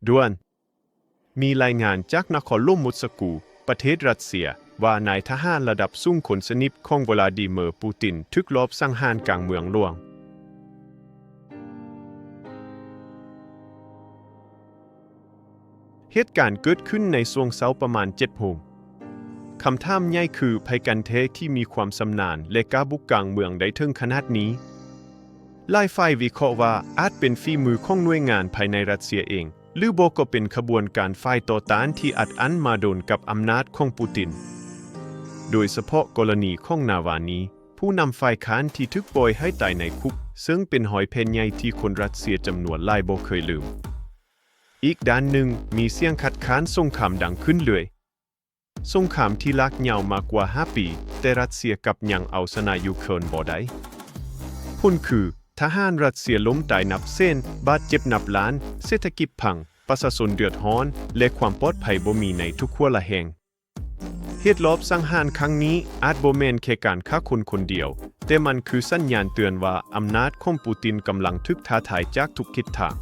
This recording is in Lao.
ດ່ວນ! ມີລາຍງານຈາກນະຄອນຫຼວງມົສກູ ປະເທດຣັດເຊຍ ວ່ານາຍທະຫານລະດັບສູງຄົນສະໜິດຂອງວລາດີເມີ ປູຕິນ ຖືກລອບສັງຫານກາງເມືອງຫຼວງ. ເຫດການເກີດຂຶ້ນໃນຊ່ວງເຊົ້າປະມານເຈັດໂມງ. ຄຳຖາມໃຫຍ່ຄື ໃຜກັນແທ້ທີ່ມີຄວາມຊຳນານ ແລະ ກ້າບຸກກາງເມືອງໄດ້ເຖິງຂະໜາດນີ້? ຫຼາຍຝ່າຍວິເຄາະວ່າອາດເປັນຝີມືຂອງໜ່ວຍງານພາຍໃນຣັດເຊຍເອງ ຫຼືບໍ່ກໍເປັນຂະບວນການຝ່າຍຕໍ່ຕ້ານທີ່ອັດອັ້ນມາດົນກັບອຳນາດຂອງປູຕິນ. ໂດຍສະເພາະກໍລະນີຂອງນາວານີ ຜູ້ນຳຝ່າຍຄ້ານທີ່ຖືກປ່ອຍໃຫ້ຕາຍໃນຄຸກ, ເຊິ່ງເປັນຮອຍແຜນໃຫຍ່ທີ່ຄົນຣັດເຊຍຈຳນວນຫຼາຍບໍ່ເຄີຍລືມ. ອີກດ້ານໜຶ່ງ, ມີສຽງຄັດຄ້ານສົງຄາມດັງຂຶ້ນເລື້ອຍ. ສົງຄາມທີ່ລາກຍາວມາກວ່າຫ້າປີ, ແຕ່ຣັດເຊຍກັບຍັງເອົາຊະນະຢູເຄີນບໍ່ໄດ້. ຜົນຄື, ທະຫານຣັດເຊຍລົ້ມຕາຍນັບແສນ, ບາດເຈັບນັບລ້ານ, ເສດຖະກິດພັງ, ປະຊາຊົນເດືອດຮ້ອນ ແລະ ຄວາມປອດໄພບໍ່ມີໃນທຸກຫົວລະແຫ່ງ. ເຫດລອບສັງຫານຄັ້ງນີ້ອາດບໍ່ແມ່ນແຄ່ການຂ້າຄົນຄົນດຽວ, ແຕ່ມັນຄືສັນຍານເຕືອນວ່າອຳນາດຂອງປູຕິນກຳລັງຖືກທ້າທາຍຈາກທຸກທິດທາງ.